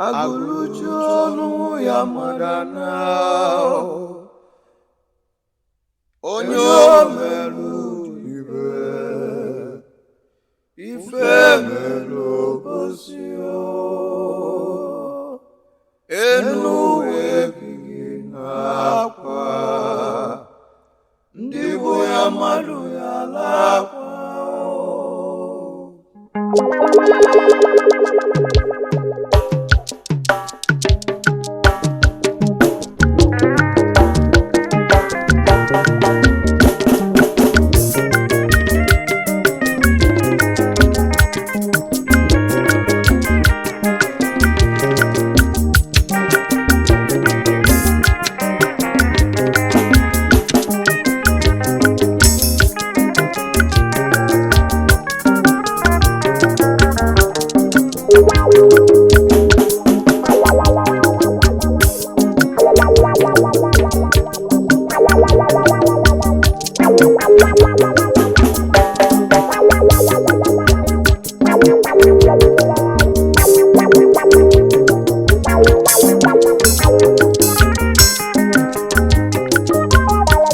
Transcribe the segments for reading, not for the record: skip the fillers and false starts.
Agụlụchi ọnụ ya mmadụ na onye omerụ ibe ife melụ osi enu ebighị n'akwa ndị bụ ya mmadụ ya lakwa.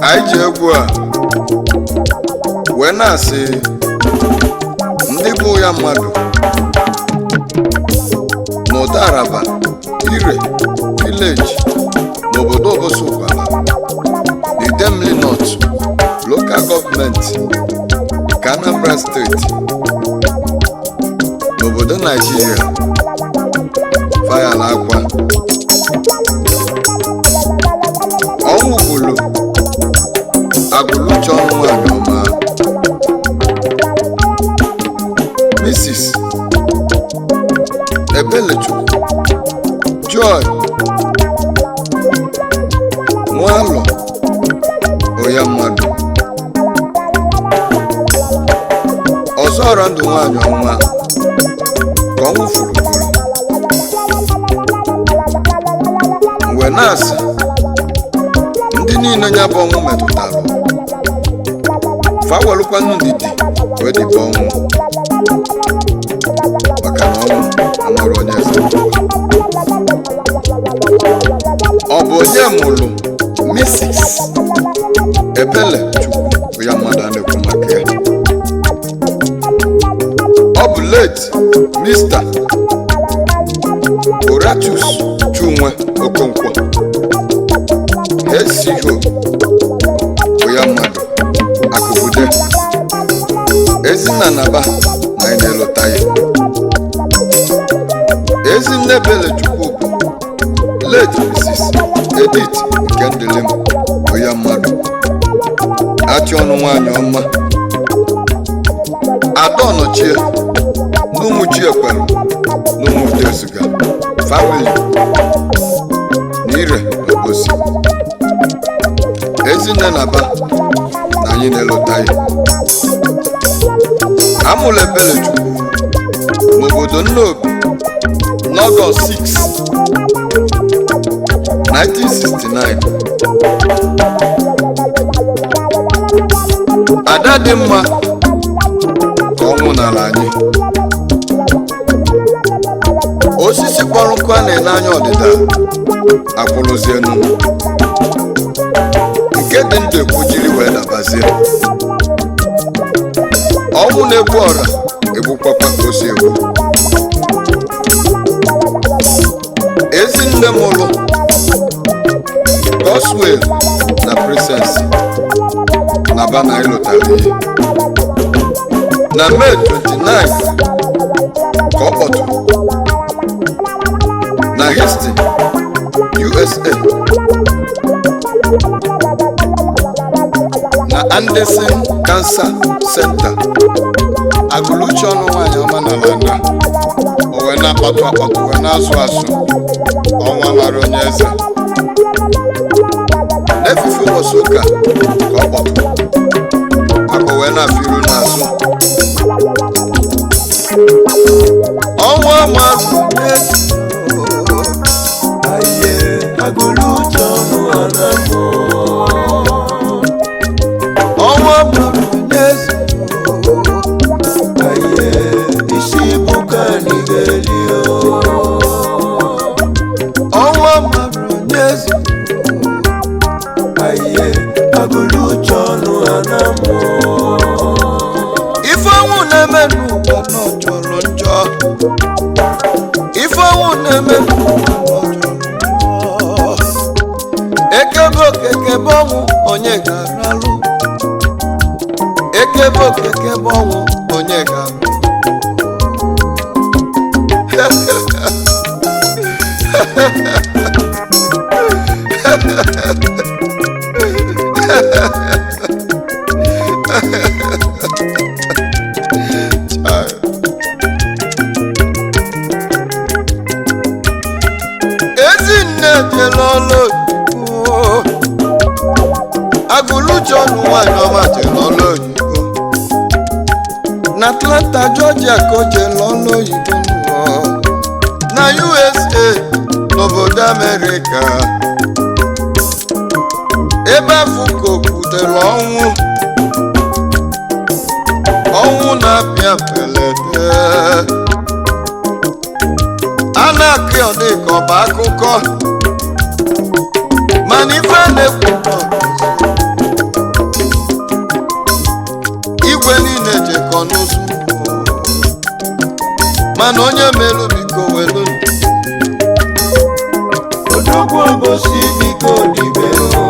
Anyị ji egwu a wee na-asị ndị bụ ya mmadụ n'ụda araba ire vileji n'obodo Obosi-Ukwala na Idemili North Local Government nke Anambra Steeti n'obodo Naijiria fayala akwa ọnwụ gburu Agụlụchi ọnụ nwanyị ọma Mrs. Ebelechukwu Joy Nwalọ Oya mmadụ ọzọ ọra ndụ nwanyị ọma ka ọnwụ furu gburu mgbe na-asị ndị niile ya bụ ọnwụ metụtara fawelụkwanụ ndidi wee dịbe ọnwụ maka na ọnwụ amara onye eze. Ọ bụ onye mụrụ Mrs. Ebele Chukwu ya mmadụ a na-ekwu maka ya. Ọ bụ late Mr. Oratus Chinwe Okonkwo HCO ya mmadụ akụbude Ezinna naba na anyị na-elota ya. Ezinne Ebelechukwu bụ late Mrs. Edith Nkendilim ya mmadụ achị ọnụ nwanyị ọma Adaọnọchie n'Ụmụchiekwelu n'Ụmụtezuga family na ire n'Obosi. Ezinne naba na anyị na-elota ya. Amụrụ Ebelechukwu n'obodo Nnobi n'Ọgọst 6, 1969. Ada dị mma ka ọnwụ nara anyị. Osisi kpọrọ nkụ a na-ele anya ọdịda akwụrụzienu nke dị ndụ ekwujiri wee dabazie. Ọnwụ na-egbu ọra egbukwakwa ka o si egbu. Ezinne mụrụ Goswell na Princess na bana ịlụtara ihe na Mee 29 ka ọ kpọtụrụ na Houston, USA na Anderson Cancer Center. Agụlụchi ọnụ nwaanyị ọma nara ana o wee na-akpatụ akpatụ wee na-asụ asụ ọnwa mara onye eze n'efife ụbọchị ụka ka ọ kpọtụ akpọ wee na-afụ iru n'azụ ọnwa mara onye eze. Aye, agụlụchi ọnụ anamọ. Ọnwa mara Onye eze. Aye, isi bụ ka anyị ga-eli o. Ife ọnwụ na-eme ekebe okekebe ọnwụ onye ga-aralụ, ekebe okekebe ọnwụ onye ga-arụ. Ezinne jere ọlụ oyibo, Agụlụchi ọnụ nwanyị ọma jere ọlụ oyibo na Atlanta, Georgia ka o jere ọlụ oyibo nụọ. Na USA, n'obodo Amerịka, ebe afọ ka o kwutere ọnwụ. Ọnwụ na-abịa mberede, a na-akụ ya dị ka ọ bụ akụkọ, mana ife a na-ekwu bụ igwe niile jekọ n'ụzọ, mana onye melu biko welu. Odogwu Obosi, biko dibe o,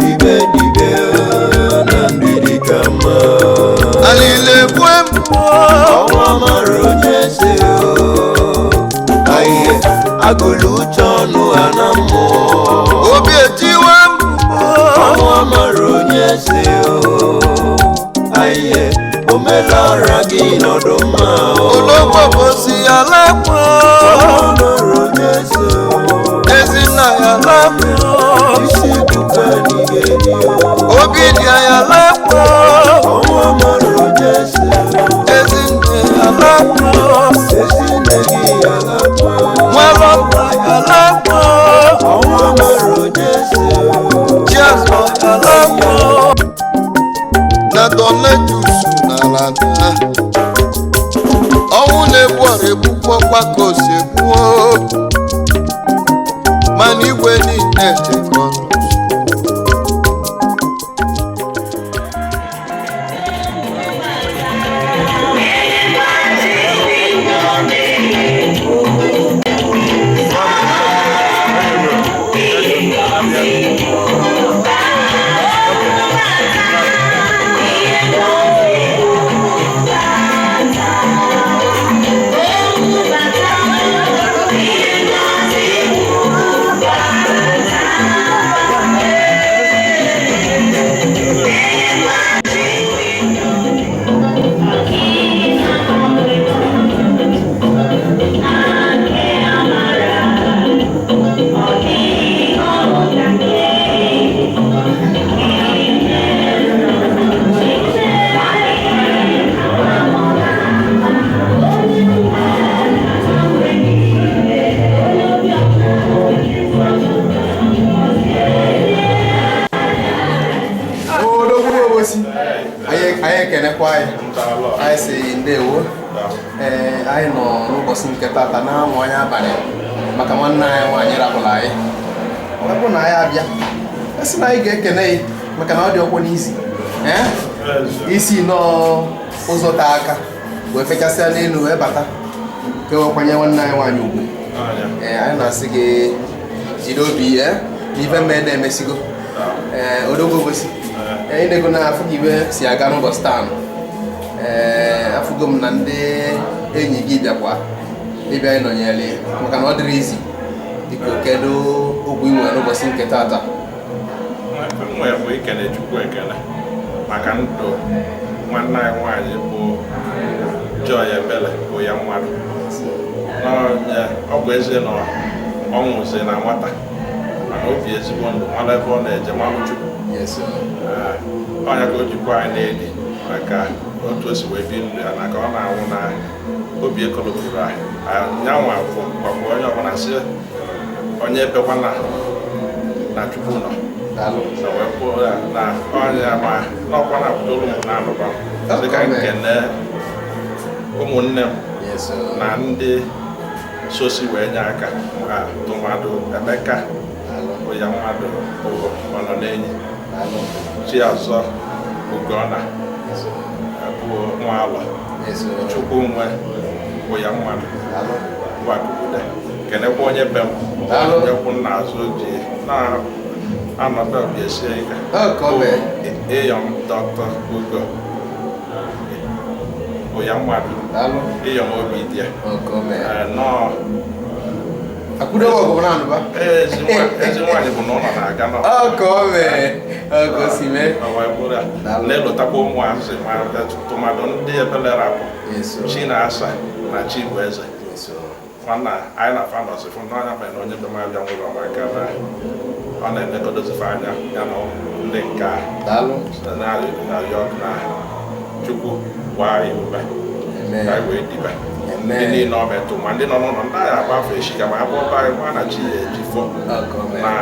dibe dibe o, na ndidi ka mma. Alile gbue mmụọ. Ọnwa mara onye eze o, ahịhịa agụlụ uche ọnụ ha na mmụọ. Obi etiwe mmụọ. Ọnwa mara onye eze o, ahịhịa omela ọra gị nọdụ mma o. Odogwu Obosi ya lakpọ. Ọnwa mara onye eze o, Ezinna ya lakpọ. isi buka n'ihe o. Obi dị ya lakpọ. Ọnwa mara onye eze o, Ezinne ya lakpọ. ezinne gị ya lakwa. Nwalọkpa ya lakpọ. Ọnwa mara onye eze o, Chiazọ ya lakpọ. Na Donatus n'ala na ọnwụ na-egbu ọra egbukwu ọkwa ka o si egbuo, mana igwe niile jekọ. Odogwu Obosi, anyị ekenekwa anyị. Anyị si ndewo. Ee, anyị nọ n'ụbọchị nke tata na-amụ anya abalị maka nwanne anyị nwaanyị rapụrụ anyị. Ọ bụrụ na anyị abịa, a sị na anyị ga-ekene ya maka na ọ dị ọkwụ n'isi. Ee, isi nọọ ụzọ taa aka wee fechasịa n'elu wee bata ka e wekwanye nwanne anyị nwaanyị ugwu. Ee, anyị na-asị gị jide obi ya na ife mmee na-emesigo. Ee, Odogwu Obosi, ee, ịnego na afụ gị iwe si aga n'ụbọchị taa. Ee, afụgo m na ndị enyi gị bịakwa ịbịa ịnọnyere maka na ọ dịrị izi. Biko, kedu okwu ị nwere n'ụbọchị nke tata? Nwe bụ ikele Chukwu ekele maka ndụ nwanne anyị nwaanyị bụ Joy Ebele bụ ya mmadụ. N'ọnya, ọ bụ ezie na ọ nwụzi na nwata, mana obi ezigbo ndụ, mara ebe ọ na-eje, malụ Chukwu. Yes, sir. Ee, ọnya ka o jikwa anyị na-edi maka otu o si wee bi ndụ ya na ka ọ na-anwụ na obi ekolopụrụ anyị nyanwa bụ gwakwa onye ọbụla sị onye ebekwana na Chukwu nọ. Daalụ. Na wee kwuo ya na ọnya ma n'ọkwa na-abụdolu m na-alụba dịka nkene ụmụnne m Yes, sir. na ndị sosi wee nye aka ma tụmadụ Emeka Daalụ. bụ ya mmadụ bụ ọnọ n'enyi. Daalụ. Chiazọ Ugonna Yes, sir. bụ Nwalọ. Yes, sir. Chukwunwe Ụya Mmadụ bụ Akụbude. Kenekwa onye be m, Daalụ. onye kwụ nna azụ ji na-anọbe obi esie ike. Ọ ka ọ mee. Ịyọm Dr. Ugo Ụya Mmadụ, Daalụ. ịyọm obi dị ya. Ọ ka ọ mee. Ee, nọọ Akwụdobe ọgụ bụ naanị ba. Ezi nwaanyị bụ na ụlọ na-aga nọ. Ọ ka ọ mee. Ọ ka o si mee. Ọ wee bụrụ ya. Daalụ. Na-elotakwa ụmụazị ma tụmadụ ndị ebele rapụ Yes, sir. Chinasa na Chibueze. Yes, sir. Nwanna anyị na fa nọzi fụ n'anya mere na onye be m abịa nwụrụ maka na ọ na-elekọdozife anya ya na ndị nke a. Daalụ. Na-arịọ na Chukwu gbaa anyị ume Amen. ka anyị wee dibe. Amen. Ndị niile ọ metụ ma ndị nọ n'ụlọ ndị agha agba afọ echi ka ma agbọ be anyị nwa na chi ya eji fọ Ọ ka ọ mee. na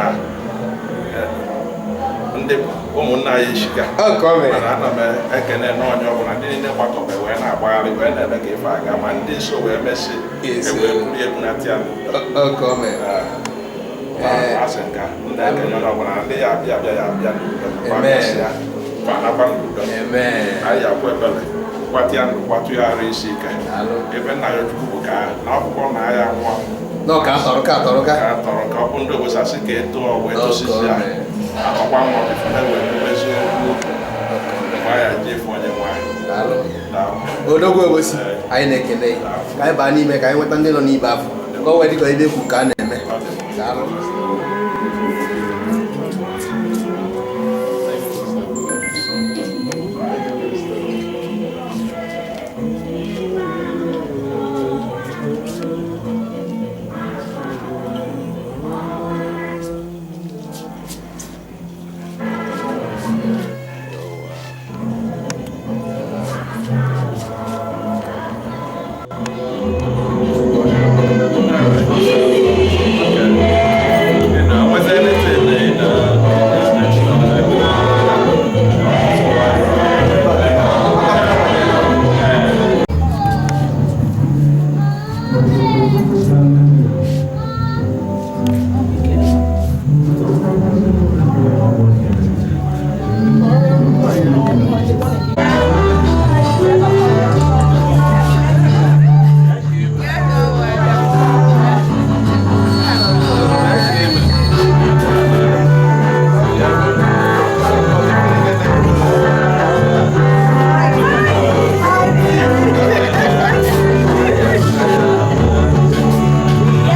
ndị ụmụnna anyị eshika. Ọ ka ọ mee. Mana ana m ekene n'onye ọbụla ndị niile gbakọbe wee na-agbagharị wee na-eme ka ife aga ma ndị so wee mesị Yes, ewee sir. buru ebunata ya n'udo. Ọ ka ọ mee. Asị nka ndị ekenye onye ọbụla ndị ya abịa abịa ya abịa n'udo. Amen. Gbakọsịa, gbanakwa n'udo. Amen. Anyị akwụ ebele kwatịa ndụ kwatụ ya arụ isi ike. Daalụ. Ebe nna ya Chukwu bụ ka na akwụkwọ na ya nwụọ Nọ ka atọrọ ka atọrọ ka. ka a tọrọ ka ọ bụ ndị obosi asị ka eto ọ wee tosisi ya Ọ ka ọ mee. akọkwa nwa ọdịfọdụ wee kwube eziokwu Ọ ka ọ mee. mgbe anyị ji efu onye nwaanyị. Daalụ. Daalụ. Odogwu Obosi, anyị na-ekele gị. Ka anyị baa n'ime ka anyị nweta ndị nọ n'ibe afọ ka o wee dịka ebe ekwu ka a na-eme. Ọ dị mma. Daalụ. Was anything in, Thank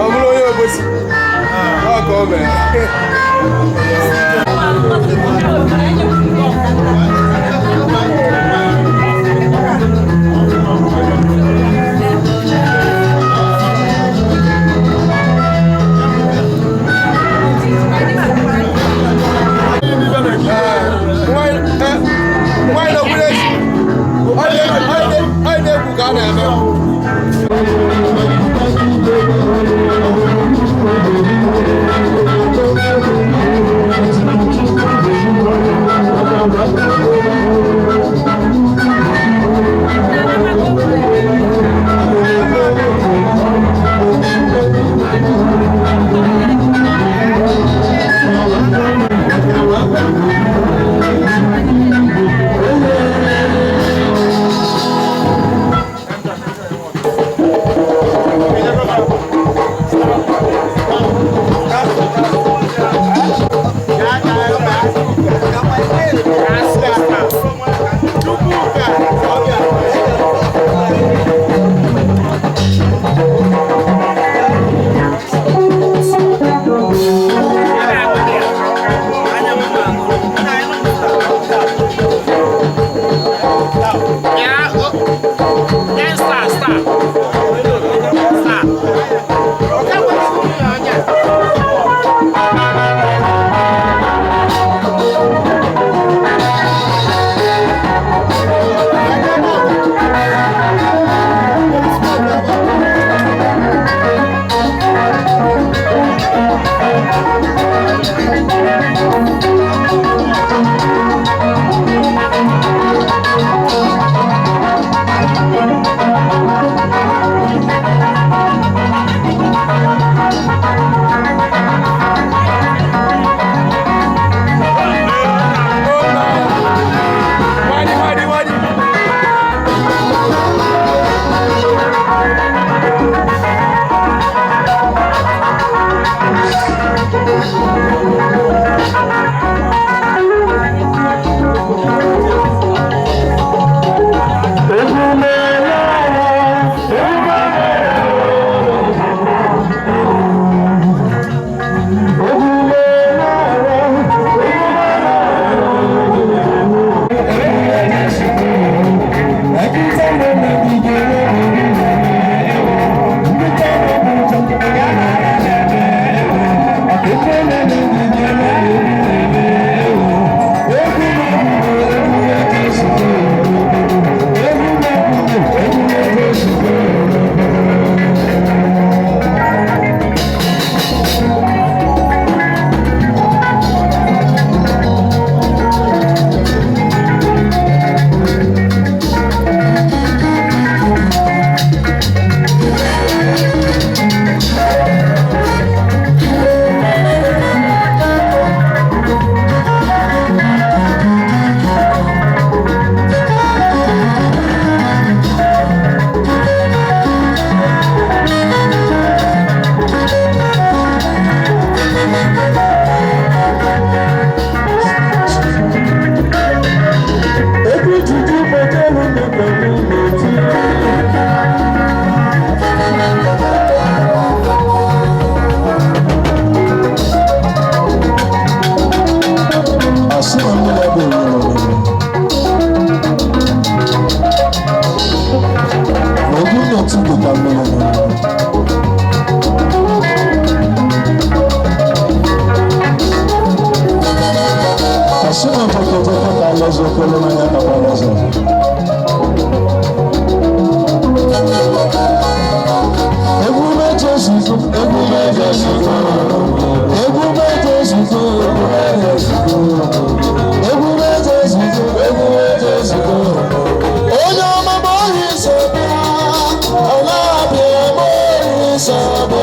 Ọ bụrụ onye Obosi, ọ ka o mere. Nwanyị na-ekwuru ezi. Ọ na-ekwu ka a na-eme. Onye ọma bụ onye isi ọ na-abịa ebe onye isi bụ.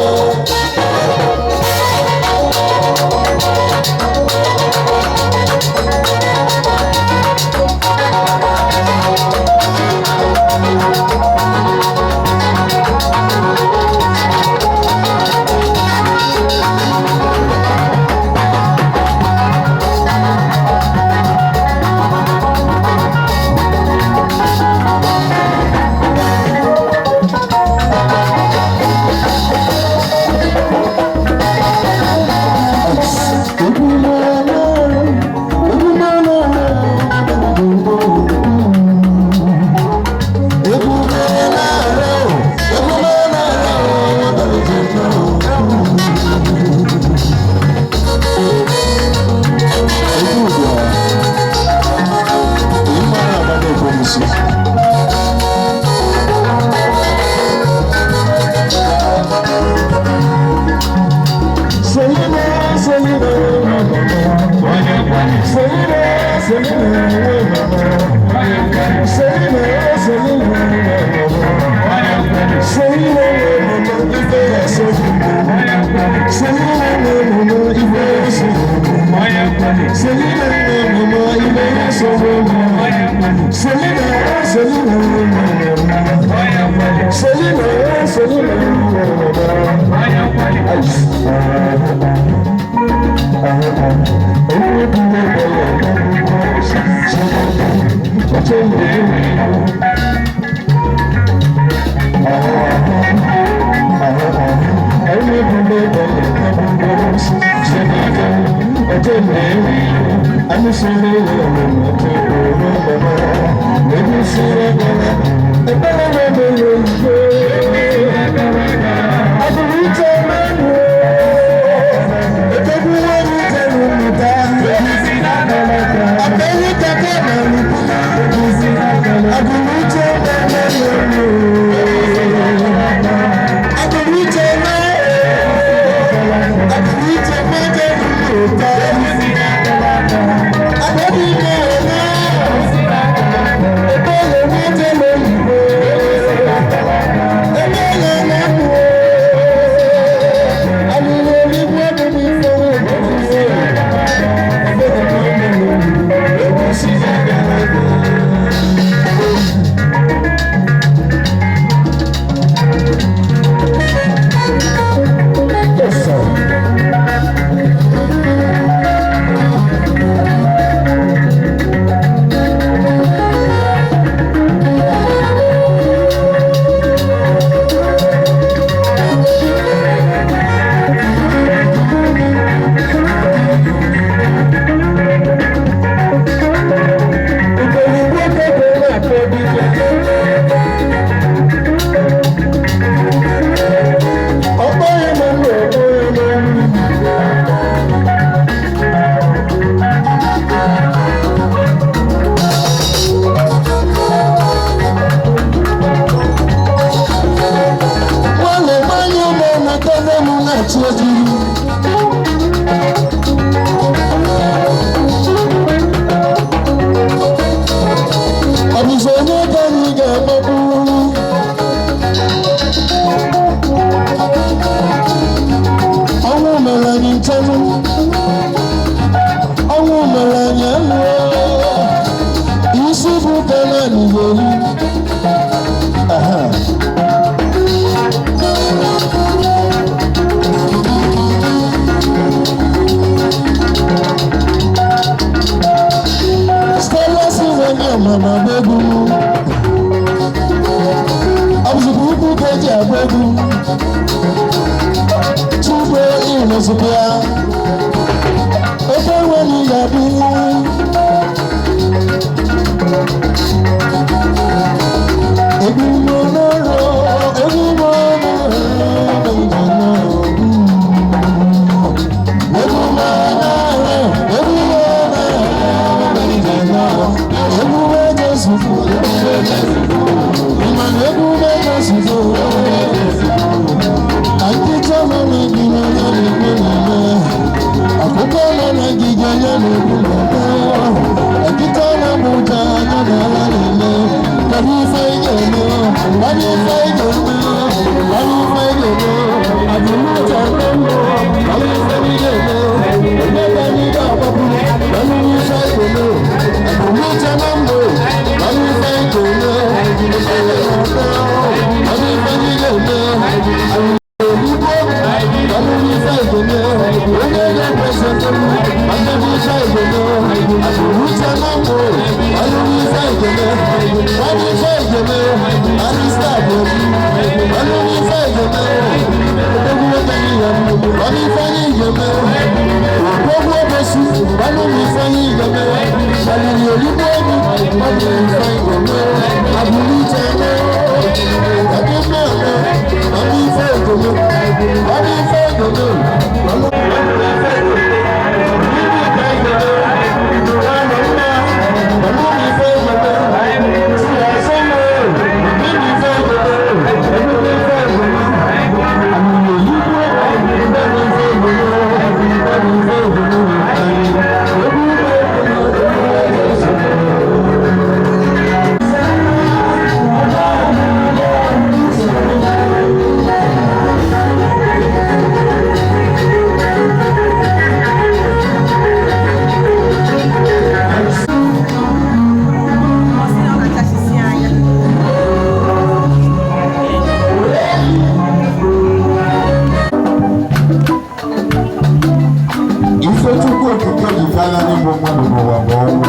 N'ụwa bụ ọnwụ.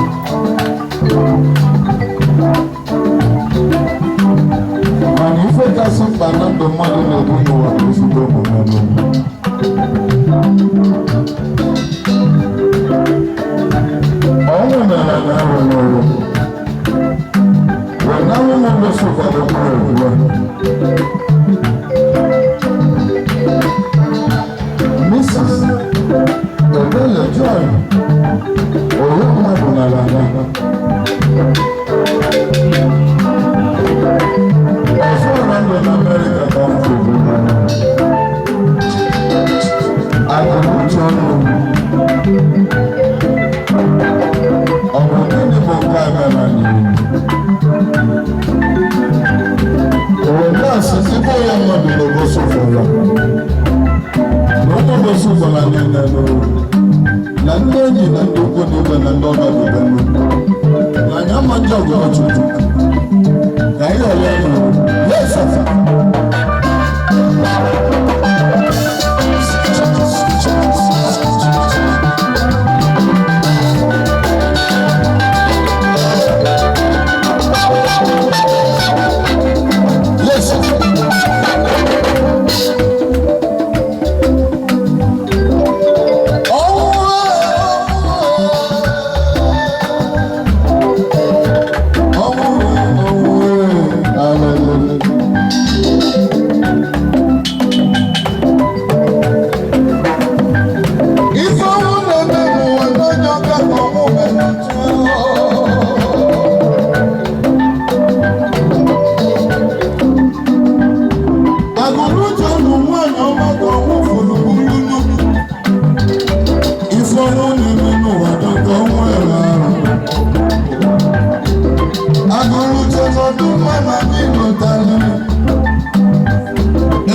Mana ife kasị mkpa na ndụ mmadụ na-ebu n'ụwa bụ ezigbo omume n'ụwa. Ọnwụ mere na arụ n'ụwa. Wee na nwunye ngosi ụfọdụ mkpụrụ ugbu a. Mrs. Ebele Joy Oyo mmadụ nara ala. Ọzọ na ndụ na Amerịka ka ọ kwuru. Akụnụche ọnụ. Ọ bụ gịnị bụ nke a mere anyị? Uwe nọọsụ ndị be ya mmadụ na-egosi ụfọdụ. Na ụmụ gosi ụfọdụ niile n'ụlọ. Na ndị enyi na ndị ikwu na ibe na ndị ọgọ dịbe nnukwu. Na anyị ama njọ gị ọchụchụ. Ka anyị ghara ịnụ. Yes, sir. Yes, sir. Ọnwụ, ọnwụ, ọnwụ, Ife ọnwụ na-eme n'ụwa n'onye ọka ka ọnwụ mere Agụrụche ụmụ nwaanyị ọma ka ọnwụ fụrụ gburu nnukwu. Ife ọnwụ na-eme n'ụwa dọka ọnwụ ere arụ. Agụrụche nọdụ mma na gị lụtalụ.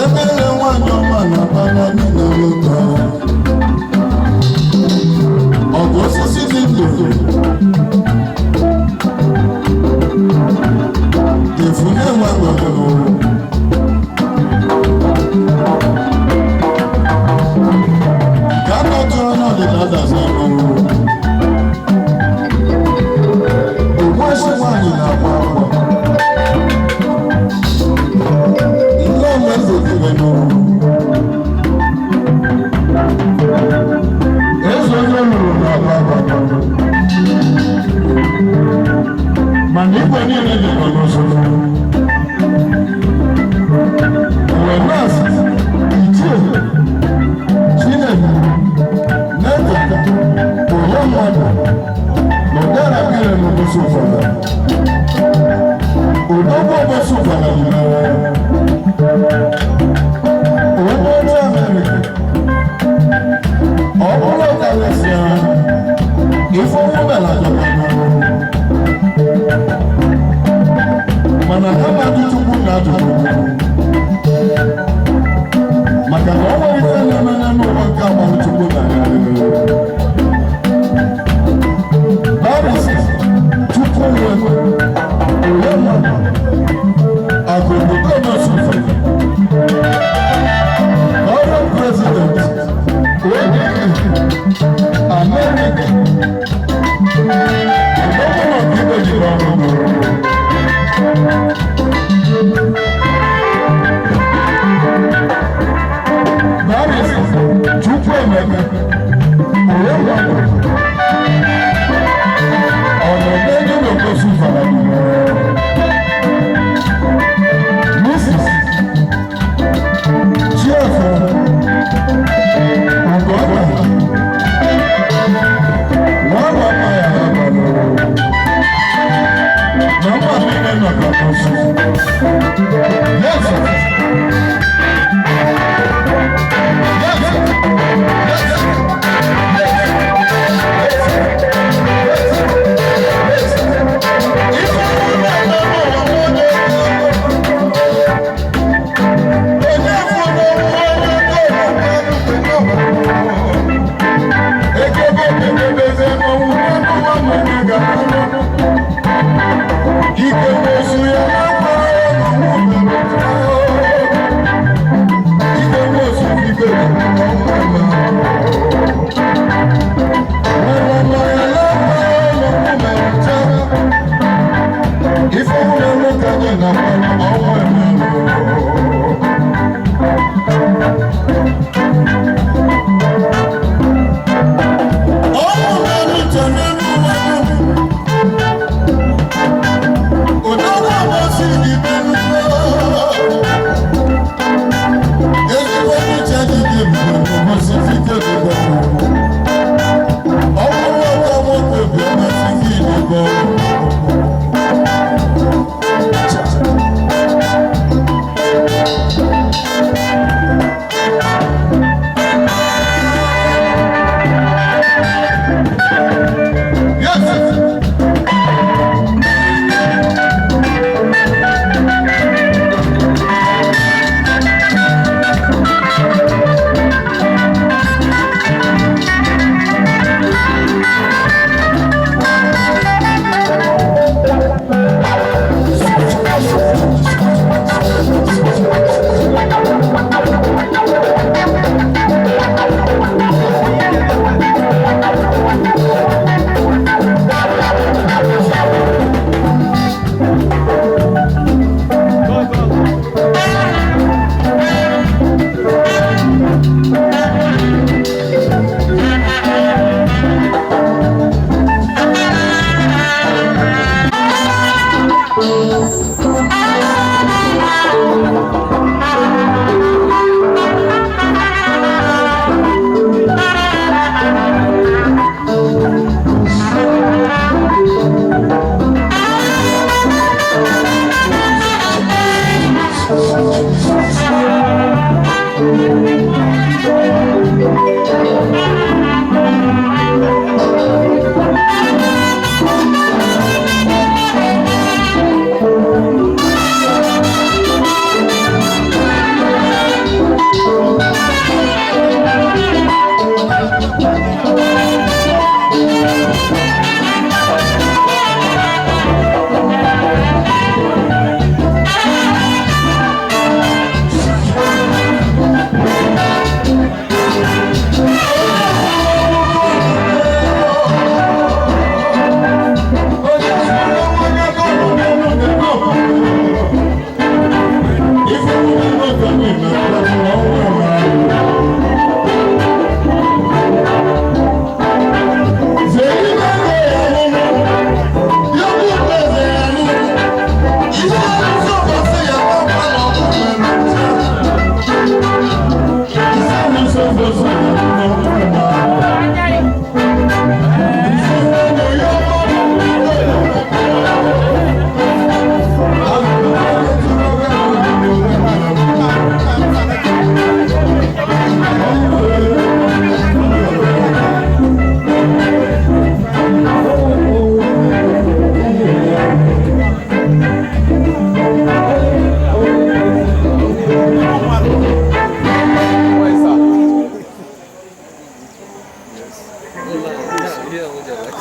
Ebere nwaanyị ọma na-akpanya niile lụta. Ọgụ osisi dị ndụ. Efu na-enwe nwere n'ụwa. Ka a nọtụrụ n'ọdịda dazi n'ụwa. Ogbueshi nwaanyị na-akwa akwa. Ndị ọma eze dịbe n'ụwa. Eze onye lụrụ na-akwa akwa. Mana igwe niile dịkwa n'usoro. Uwe nọọsụ, ichie, Chinedu, Neta, Oyo mmadụ, na ụdara mmiri n'ụbọchị ụfọdụ. Odogwu ụbọchị ụfọdụ nyere. Onye ọcha Amerịka, ọ bụrụ karịsịa, ife ọnwụ belatara n'ọrụ. Mana ha na-ajụ Chukwu na ajụjụ. Maka na ọ nwere ife na-eme n'ụwa nke agbara Chukwu na ya. Baịbụl sị, Chukwu nwe onye mmadụ, akụ obodo Nọsụfụ, ọrụ prezident, onye Amerịka, gọvanọ nke ikpe jiri ọrụ n'ụwa. Barrister Chukwuemeka Oyewale ọ̀nà méjì ló kó sùn fara nìyẹn. Mrs. Chiefo Ugonna wọ́n wà má yàrá bọ̀lọ̀. Nọ́mbà mi ní nàkà kó sùn. Yes, sir. Yes, sir. Yes, sir. Thank you.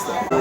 Thank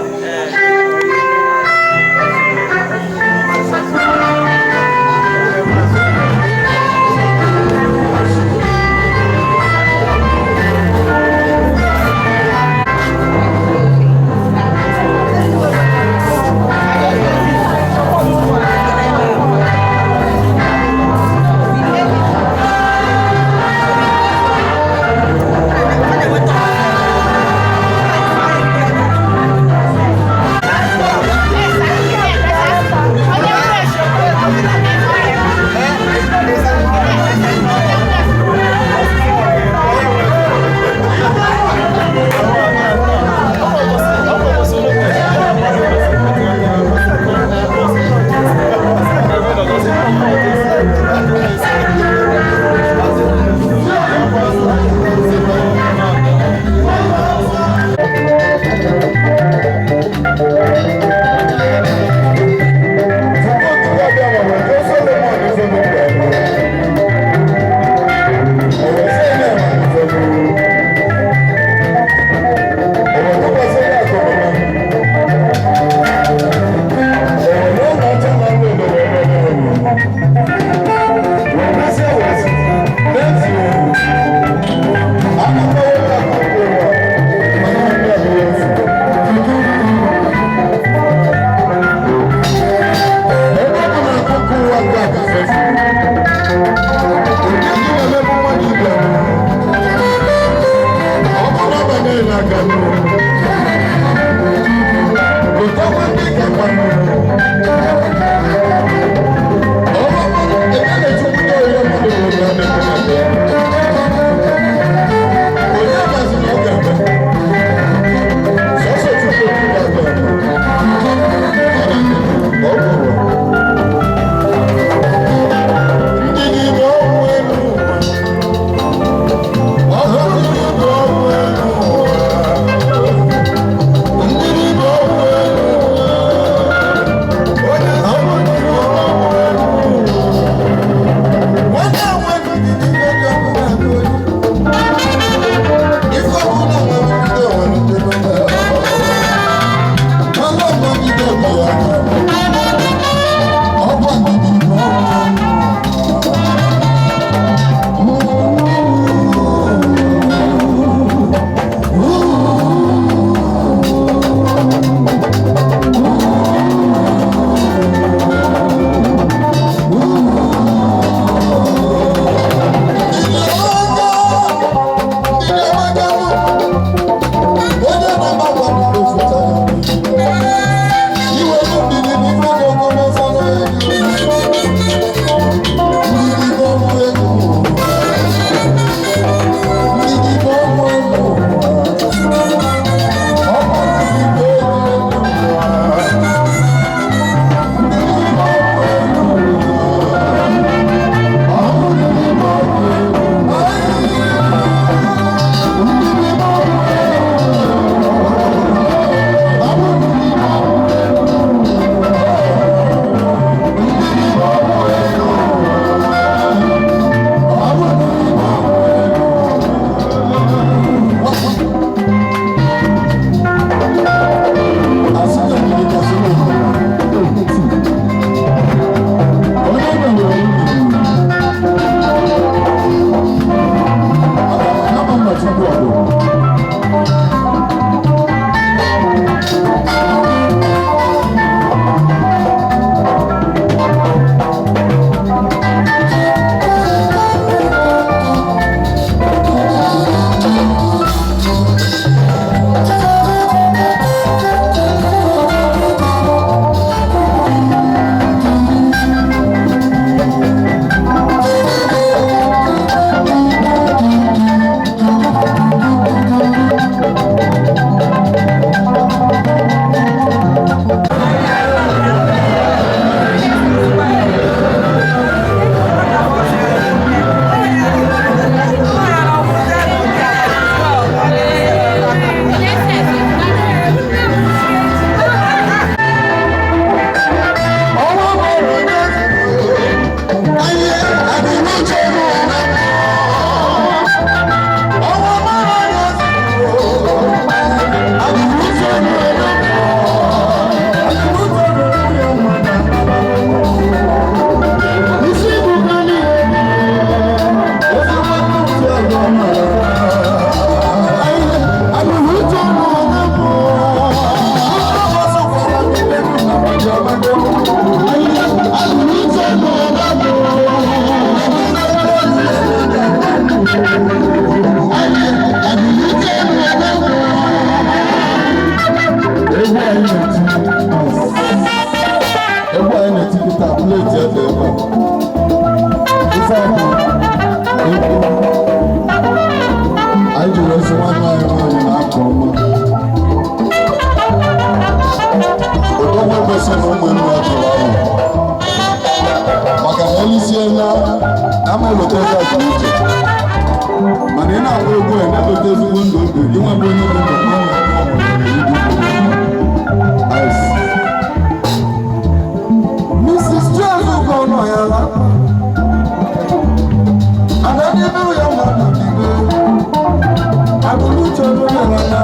Plate ya dị ebe a. Ife a bụ egwu anyị ji wee sị nwanne anyị nwaanyị na-akọ ọma. Odogwu kwesịrị na ụmụnne ya tụrụ ahụ maka na elisiela ama elota ezi akụ uche, mana ị na-agba egwu a na-elota ezigbo ndụ obi gị nwa bụ onye dị ndụ ka ọ na-akpọ. Mrs. Jones nọ ya la Adadebe ya mmadụ dibe Akụnuche ọdụnyere ya,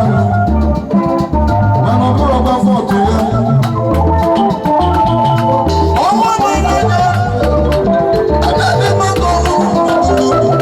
mana ọ bụrụ ọgba fọtụ ya. Ọnwa na-enye Adadebe ka ọhụrụ.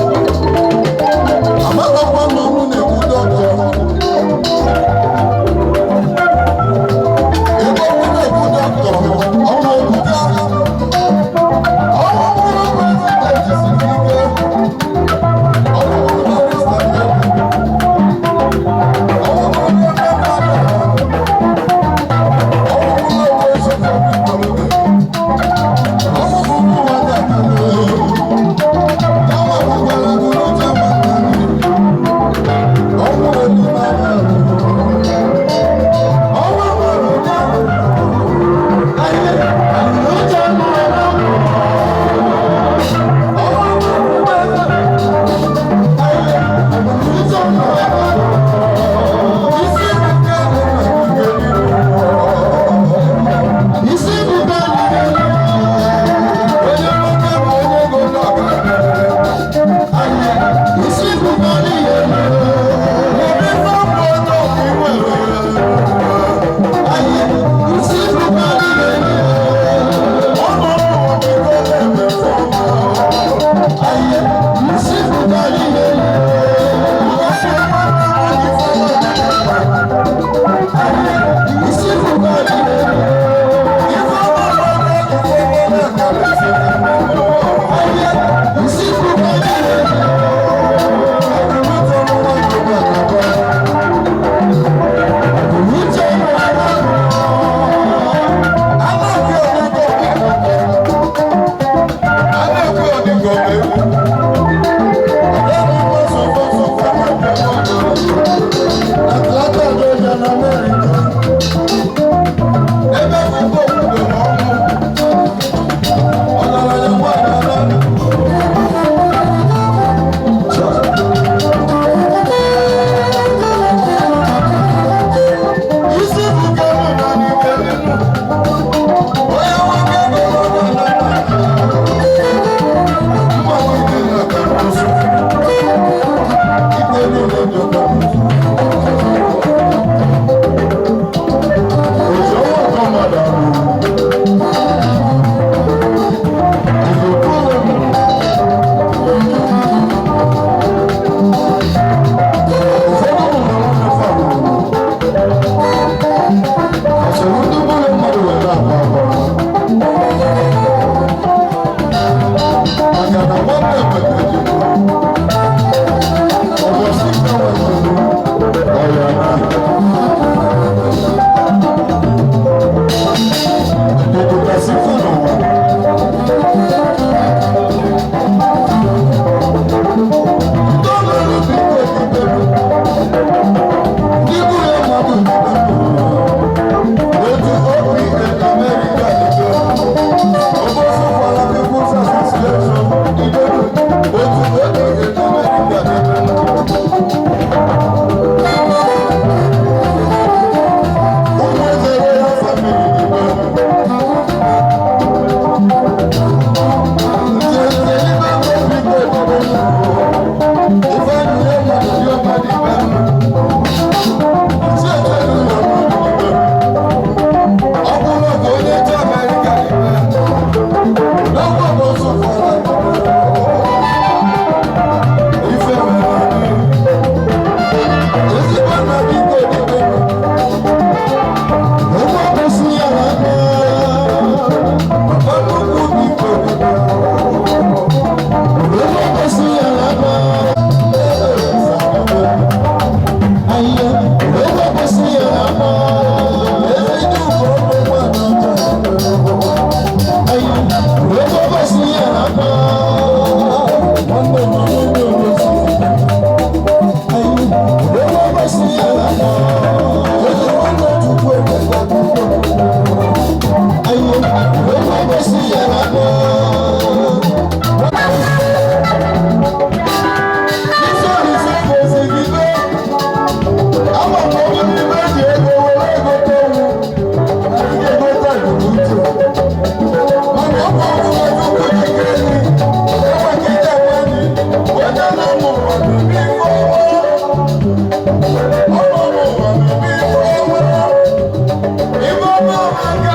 Thank you.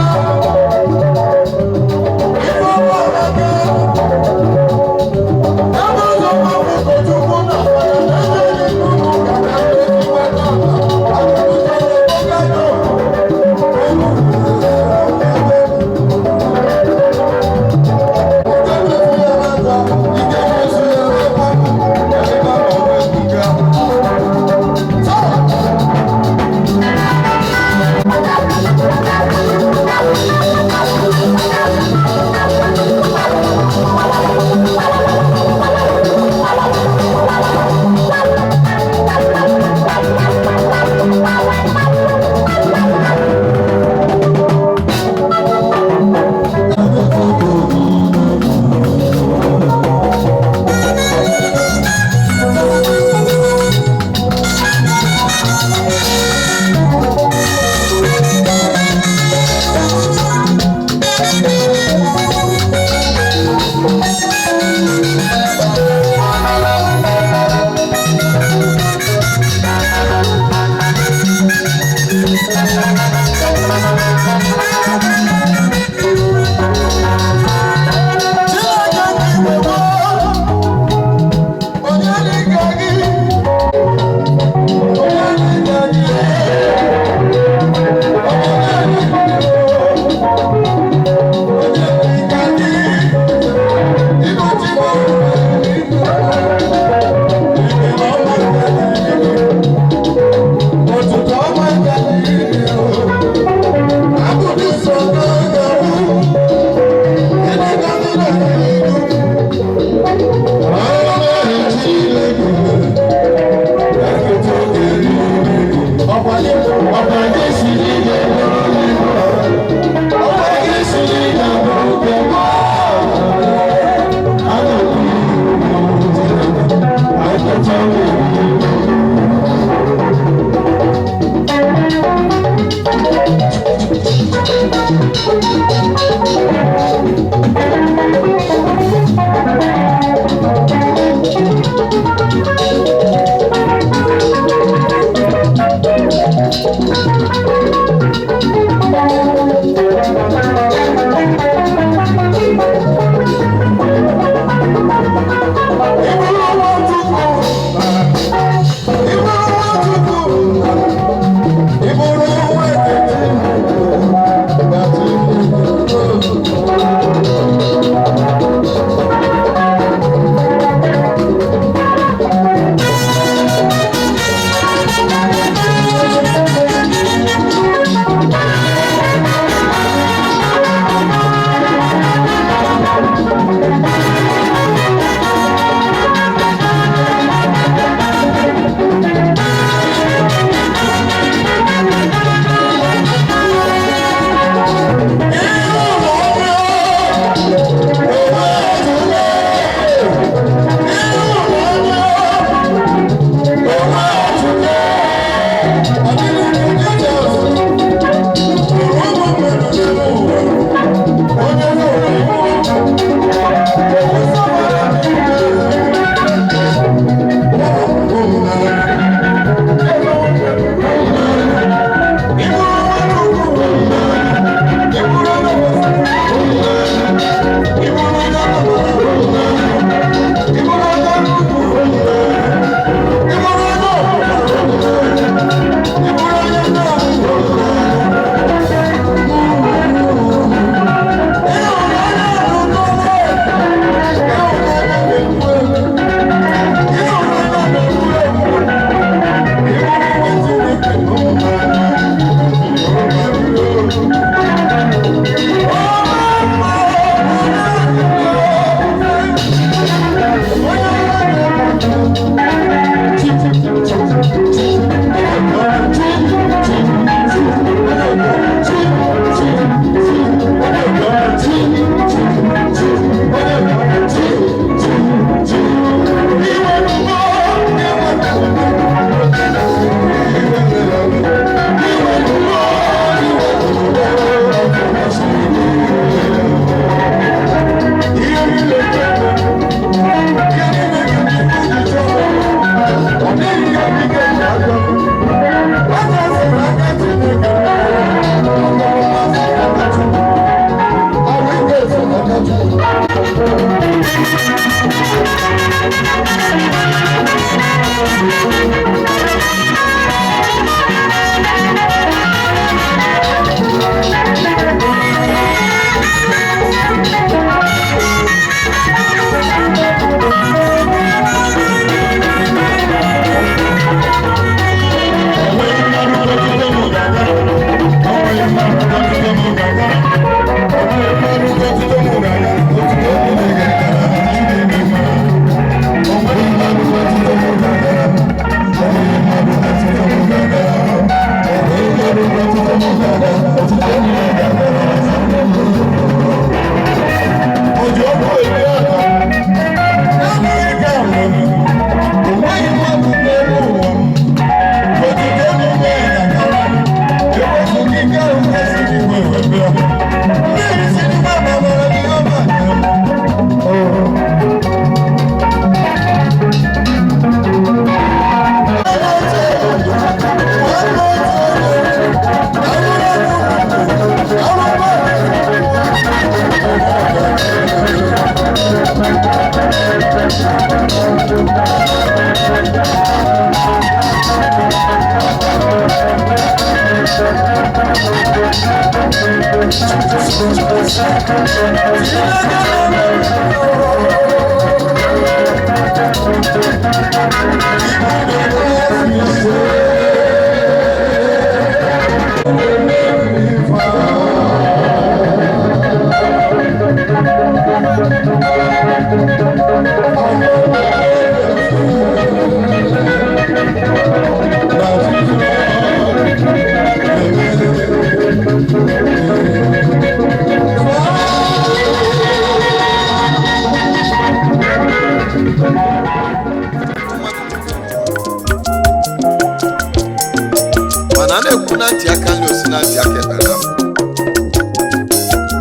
Mana a na-ekwu na ntị aka nri osi na ntị aka ekpe na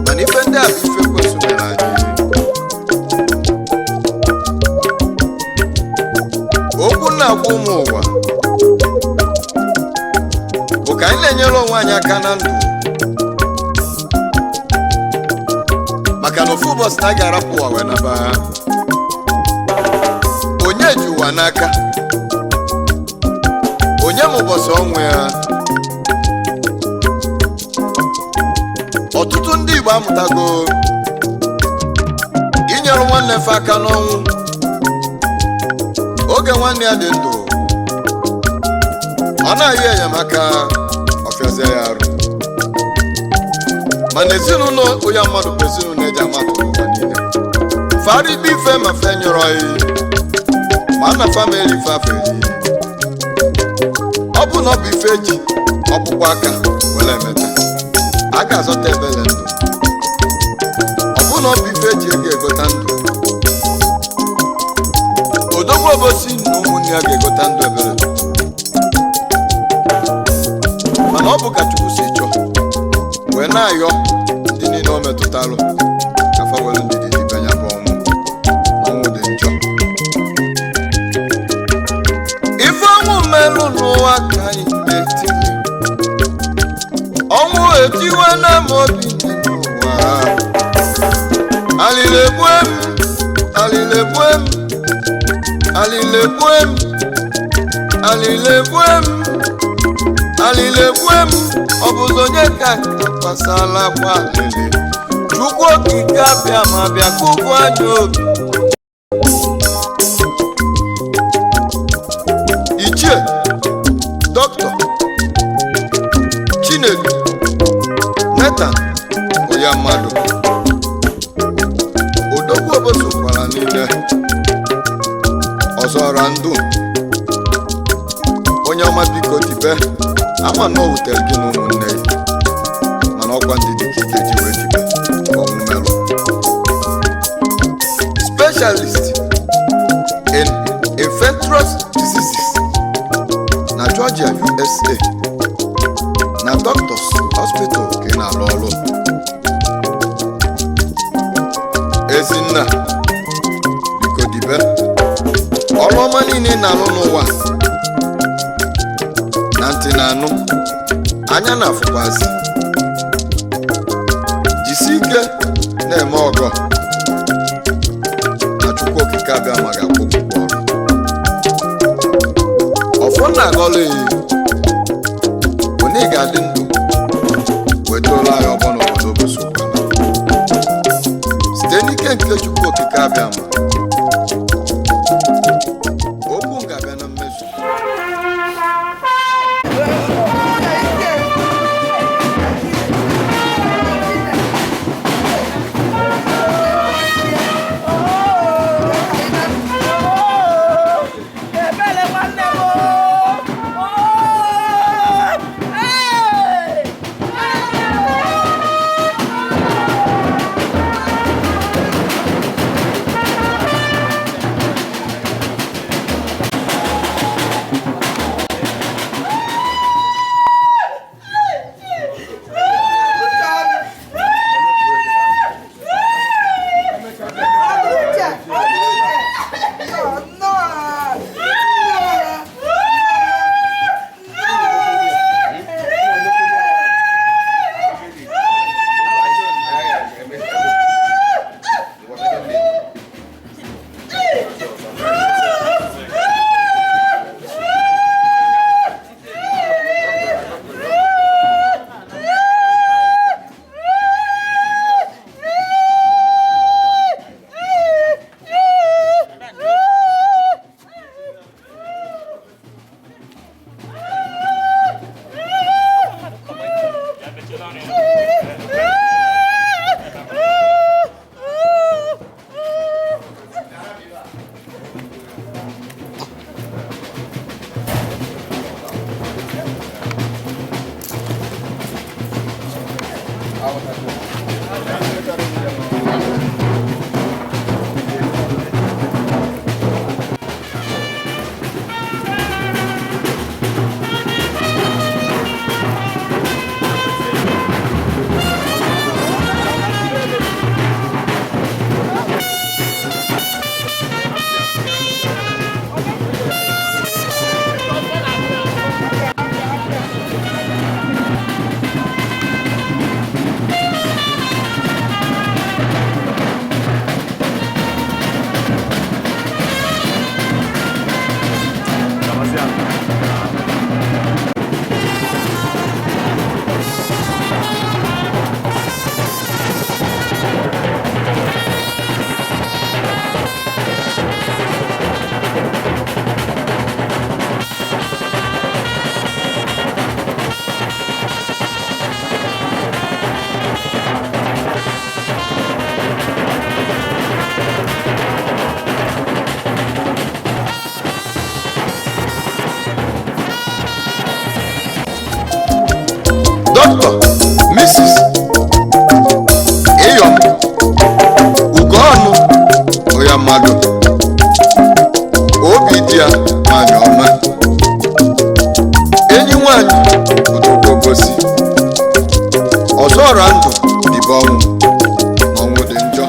mana ife ndị a bụ ife kwesị mere anyị. Okwu na-agwa ụmụ ụwa bụ ka anyị na-enyere onwe anyị aka na ndụ, maka na ofu ụbọchị na a ga-arapụ ụwa wee naba. Onye ji ụwa n'aka? Onye ma ụbọchị ọnwụ ya? Ọtụtụ ndị Igbo amụtago inyere nwanne fe aka n'ọnwụ oge nwanne ya dị ndụ, ọ na-ayọ enyemaka ọfịazie ya arụ. Mana ezinụlọ onye mmadụ bụ ezinụlọ eji amatụ n'ụwa niile. Farigbe ife ma fe nyụrọ ya, ma na famili ife afọ eri. Ọ bụ na ọ bụ ife eji ọkpụkpụ aka were emeta, a ga-azọta ebele ndụ. Ọ bụ na ọ bụ ife eji ego egota ndụ, Odogwu Obosi na ụmụnne ya ga-egota ndụ ebele. Mana ọ bụ ka Chukwu si chọọ, wee na-ayọ ndị niile o metụtalụ ka fa were ndidi dibe ya bụ ọnwụ. Ọnwụ dị njọ. Ife ọnwụ mmelụ n'ụwa ka anyị na-etili. Ọnwụ etiwe na m obi dị n'ụwa. Alịla egbue m, alịla egbue m, alịla egbue m, alịla egbue m, alịla egbue m. Ọ bụzi onye ka kpasala akwa alịlị? Chukwu okike abịa ma bịa kụpụ anya obi. Ichie Dọkịta Chinedu Nathan Oya Mmadụ, Odogwu Obosi kwara niile ọzọra ndụ, onye ọma, biko dibe. Ama na o wutere gị na ụmụnne gị, mana ọkwa ndị dị ka ike ji wee dibe ọnwụ merụ. Specialist in infectious diseases na Georgia, USA, na Doctors Hospital ka ị na-arụ ọrụ. Ezinna, biko dibe. Ọrụ ọma niile ị na-arụ n'ụwa na ntị na-anụ, anya na-afụkwazị. Jisi ike na-eme ọgọ na Chukwu okike abịa ma ga-akwụ. nke Chukwu Okike abịa ma okwu m ga-abịa na mmezu. Ebele nwanne m o! Ee! Dr. Mrs. Iyom Ugoọnụ Oyamadu, obi di ya nwanyị ọma, enyi nwanyị Odogwogosi, ọzọra ndụ dịbe ọnwụ na ọnwụ dị njọ.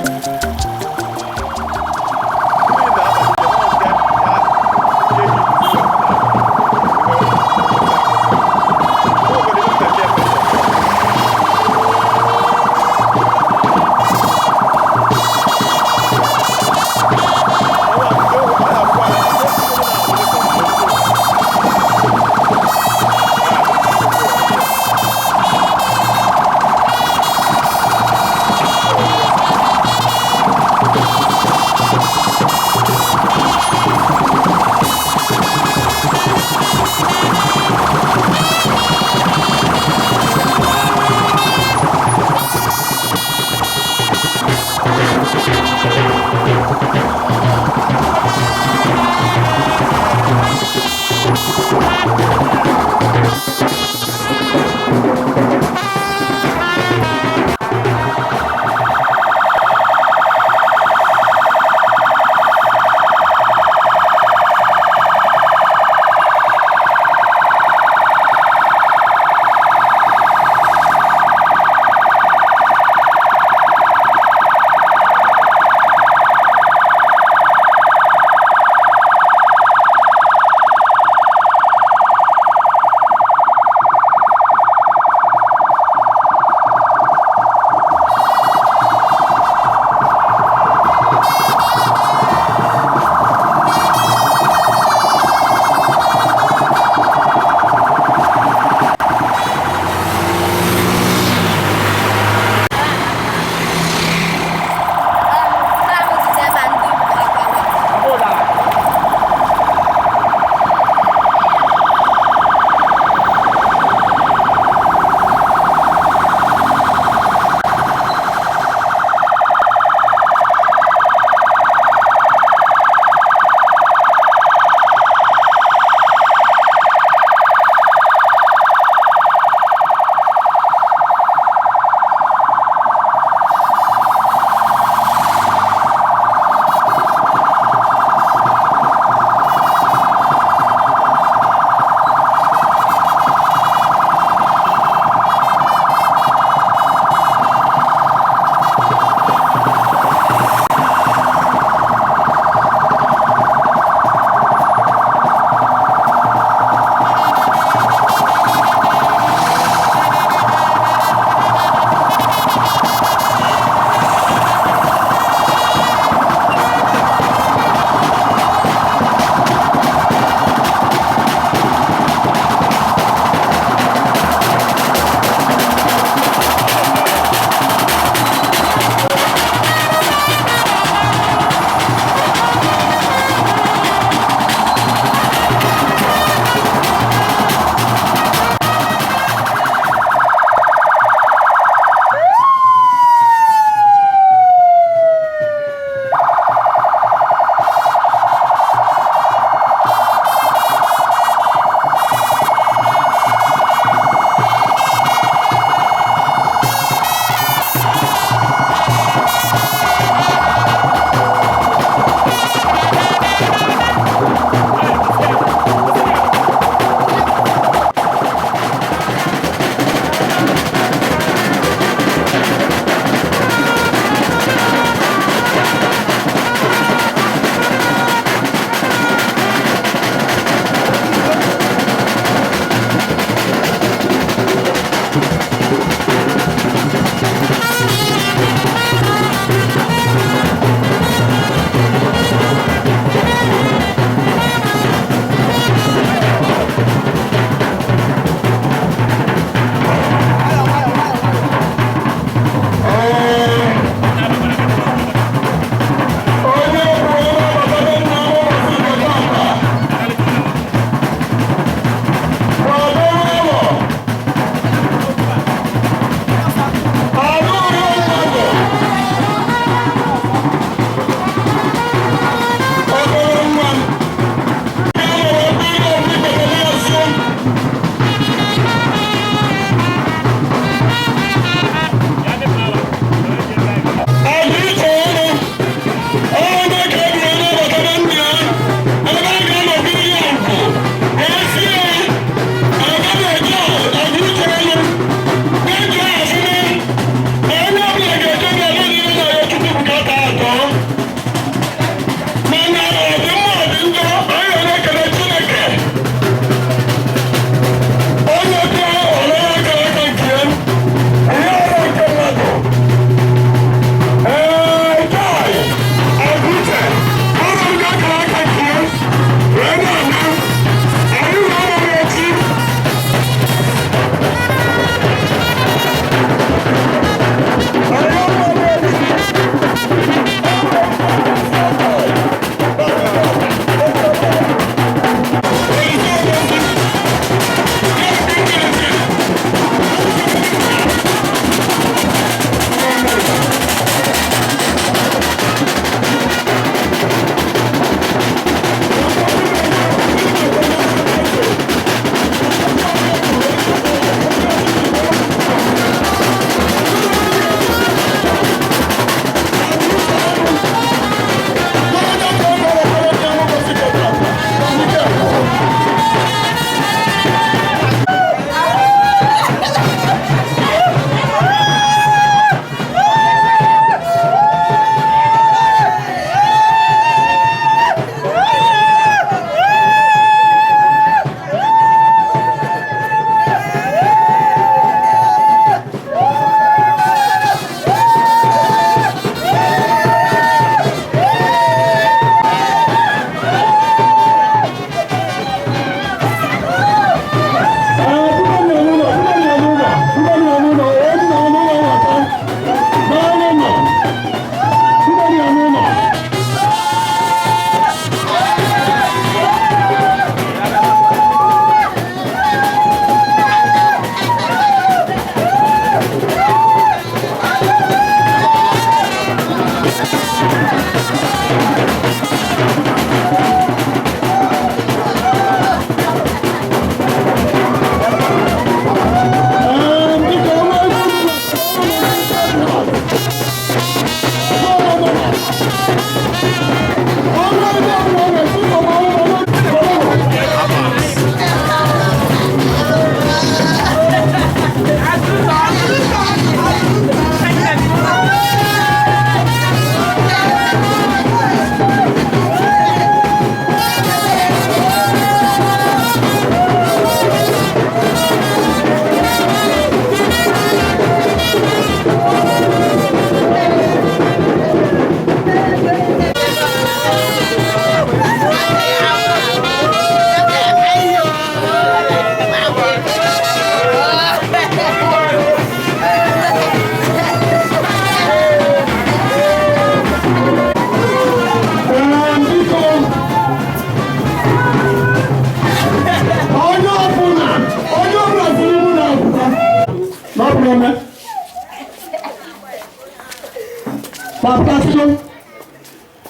Fantastic.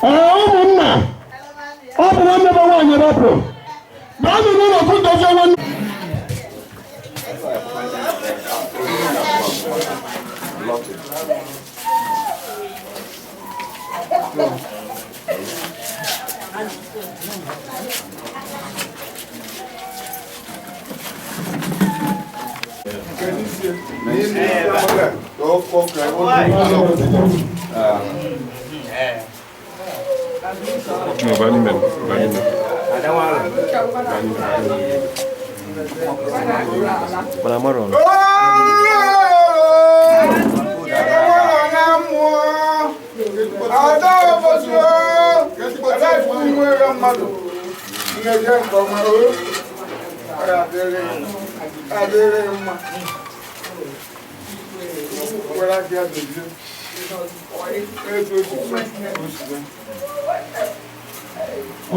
Ee, ụmụnna, ọ bụ nwanne m nwaanyị rapụ. Baanụ n'ụlọ kụ dozie nwanne.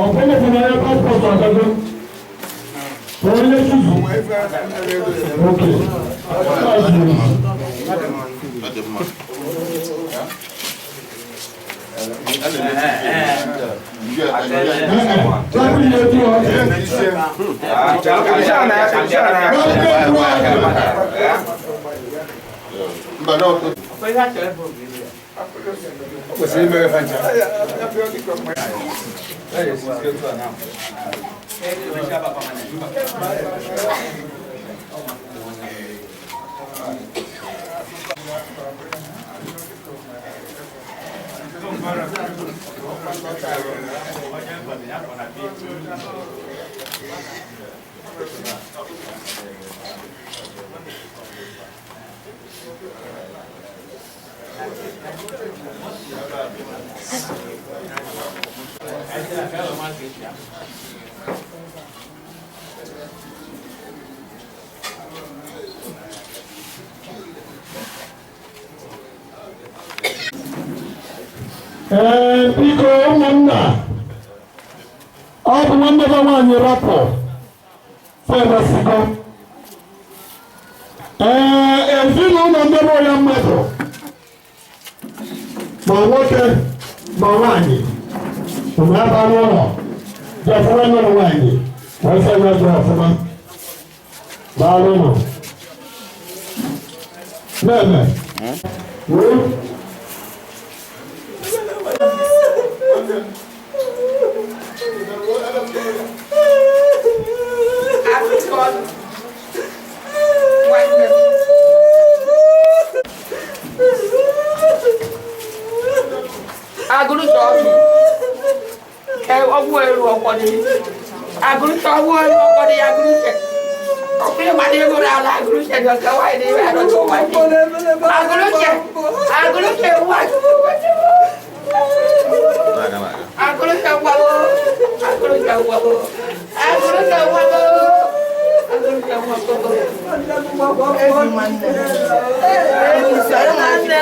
Ọ̀pọ̀lọpọ̀ onye paspọtụ agago. Onye chuzu. Ok. Ee, biko ụmụnna, ọ bụ nwanne gị nwaanyị rapụ fedasigo. Ee, ezinụlọ ndị bụ ya mmadụ, ma nwoke ma nwaanyị, unu aba n'ụlọ bịa nwanne m nwaanyị wee sị ya jụọ ọfụma. Daalụ nụ. Nene, wee. Agụrụcha ọgwụ ọgwụ elu ọkwọdị agụrụcha ọgwụ elu ọkwọdị agụrụcha ọkpụrụ mmadụ ego n'ala agụrụcha dị ọka nwaanyị na ebe anọcha ụwa agụrụcha agụrụcha nwa agụrụcha nwago agụrụcha nwago agụrụcha nwago agụrụcha nwago ezi nwanne ezi nwanne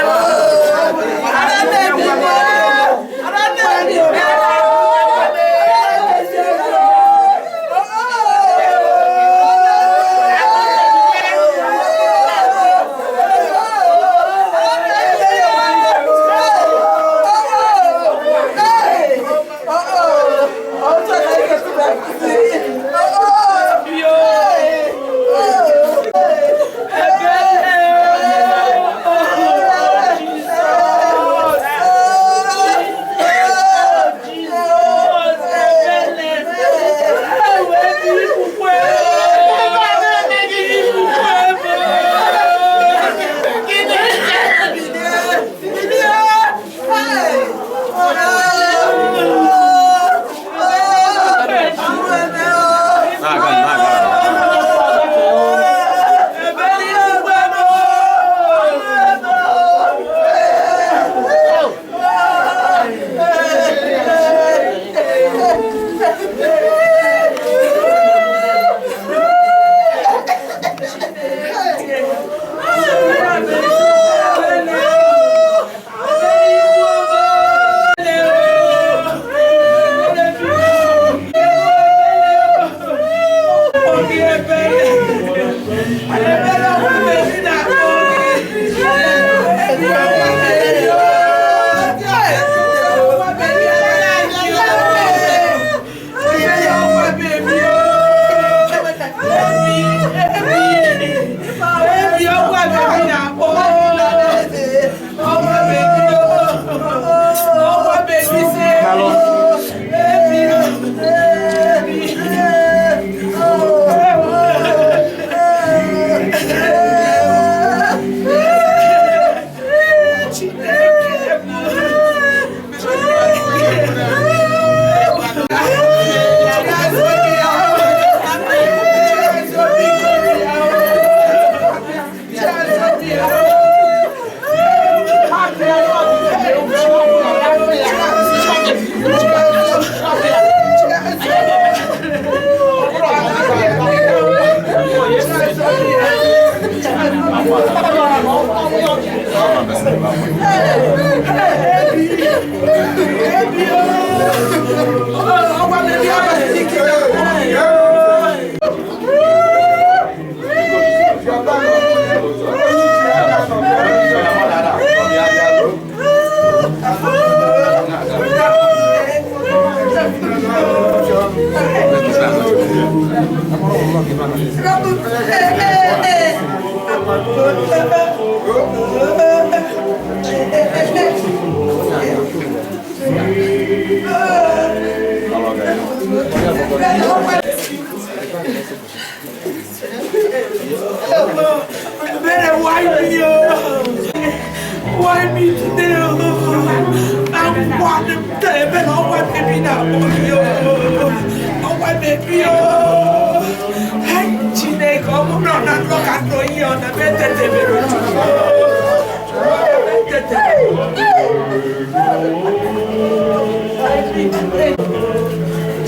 Why me today? I want them to I want baby now. I want baby. Hey, Chineke, ọ bụrụ na nlọkatọ ihe ọ na metetebere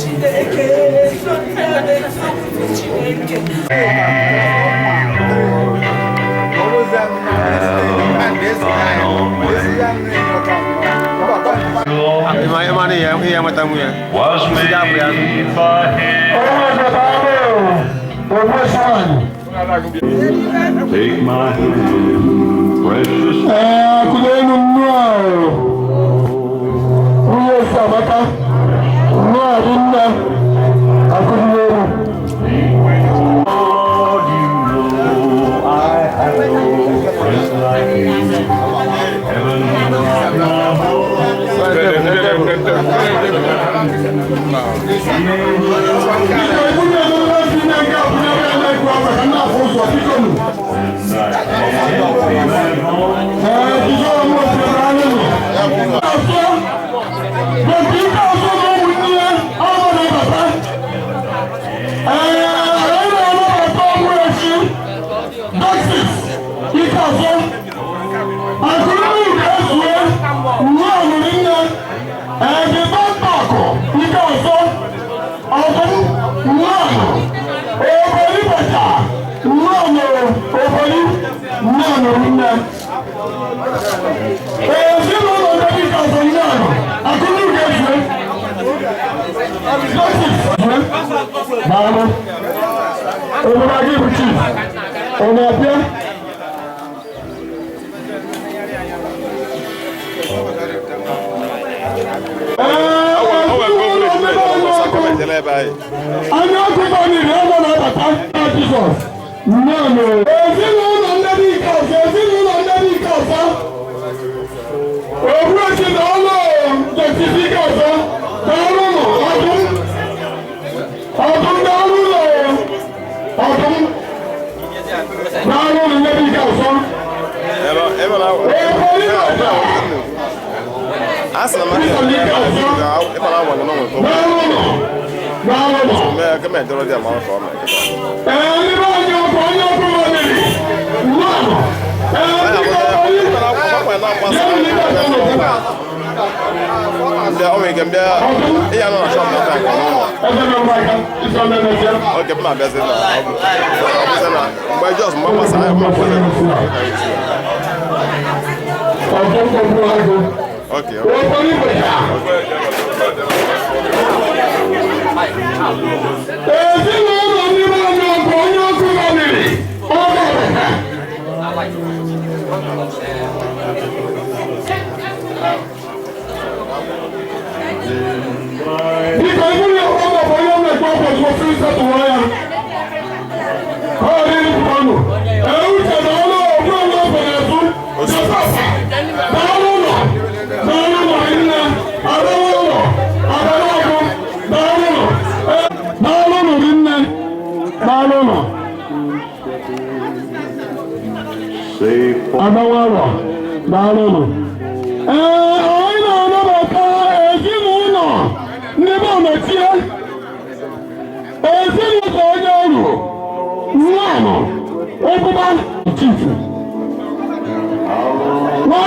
Chineke, Chineke. Was made by him. Take my hand, precious. Lord, you know I have no friend like you. Heaven is my home.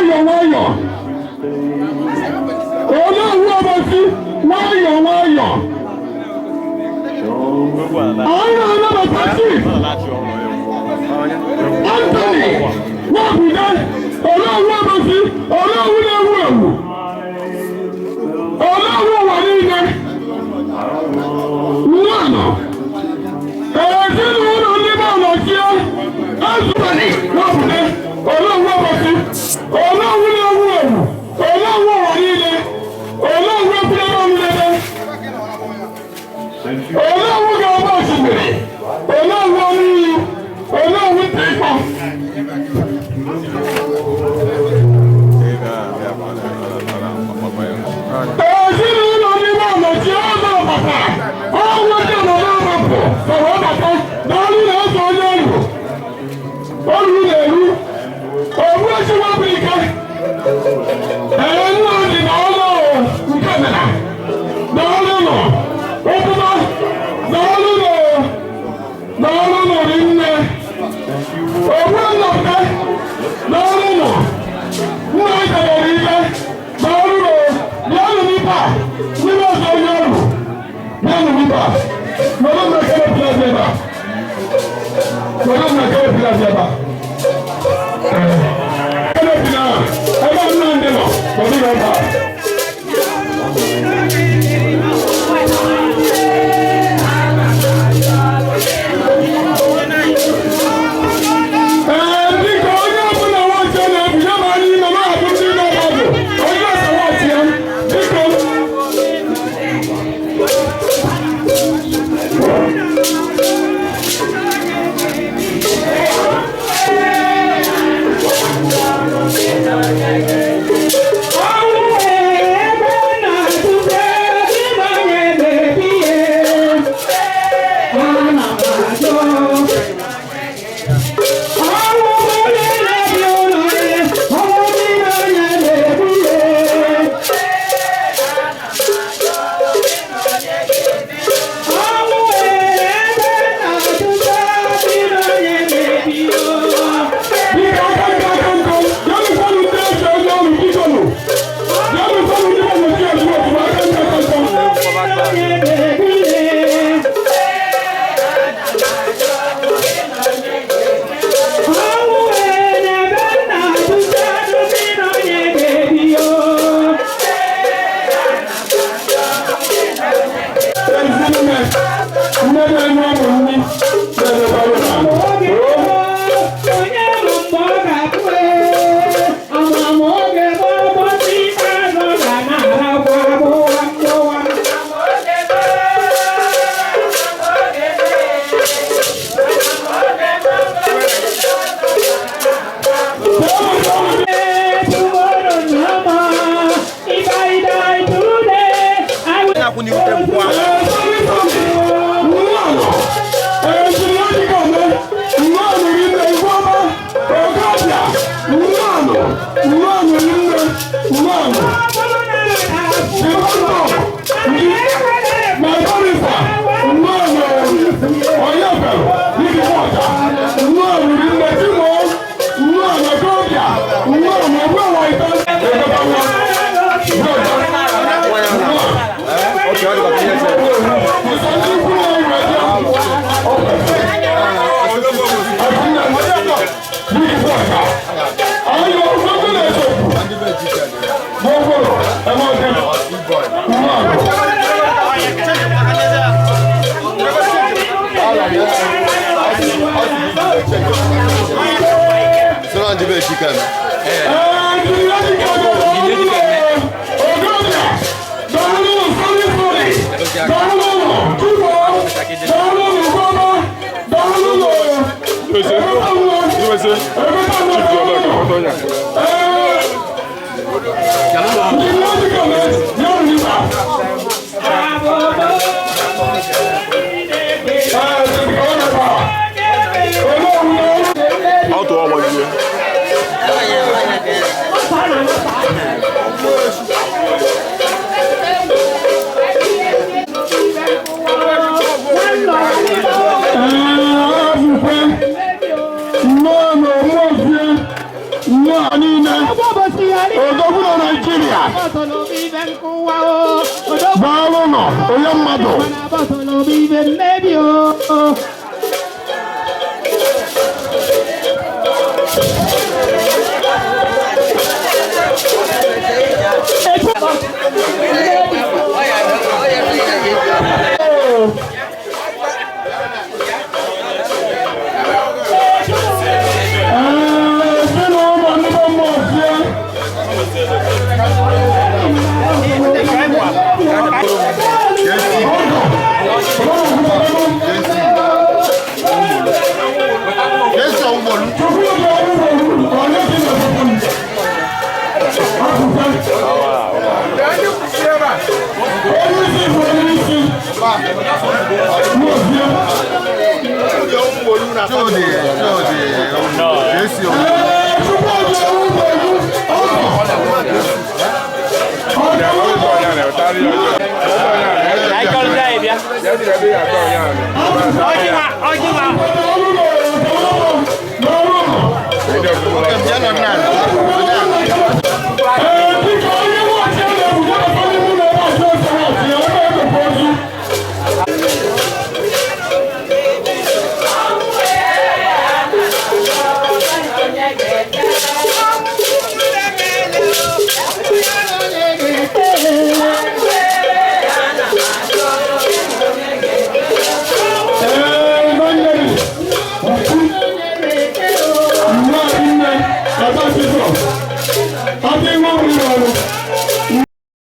Nwayọọ nwayọọ. Olóòwú Obosi, nwayọọ nwayọọ. Anyị na-anabata Chief Anthony Nwabude, Olóòwú Obosi, Olóòwú na-ewu ewu. Olóòwú ụwa niile. Nnọọ. Ezinụlọ ndị be Ọnọchie, Anthony Nwabude, Olóòwú Obosi, Olóòwú na-ewu ewu, Olóòwú ụwa niile, Olóòwú ekwulebe ọnụnebe. Olóòwú ga-agba osimiri, Olóòwú ọnụ iyi, Olóòwú ntị ịkpọ. Ezinụlọ ndị be Ọnọchie ọzọ bata, ọnwụ ndị ọnọdụ ọmapụ, sọ̀rọ̀ bata, n'ọrụ na-eso onye ọrụ. Ọrụ na-eru, ogbu echigbo bụ ike. Ee, nna dị na ọlụ nke mere, na ọlụ nọ, ụkwụba, na ọlụ nọ, na ọlụ nọ dị nne. Ogbu nnọkọ, na ọlụ nọ, nna kelere ike, na ọlụ nọ, bịanụ n'ibe a, n'ime ọzọ onye ọrụ, bịanụ n'ibe a, nọrọ na kere pịa ebe a. Nọrọ na kere pịa ebe a. Ebe nna ndị nọ, ọ dịghị ebe a. Ee, biko onye ọbụla nwachi na-ebu ya ma n'ime ma hapụ ndị na-agbapụ. Onye ọsọ nwachi ya, biko. Biko aka nkọ aka nkọ, bịanụ kwanụ ndị eze onye ọrụ biko nụ. Bịanụ kwanụ ndị ọnọchi ozugbo ozugbo aka nkọ aka nkọ. Ezinne, nne na-enye ụmụ nri na-elekwara ụlọ. Ee, Odogwu na Naịjirịa. Daalụ nọ, onye mmadụ. Ezinụlọ ndị be mmụọ.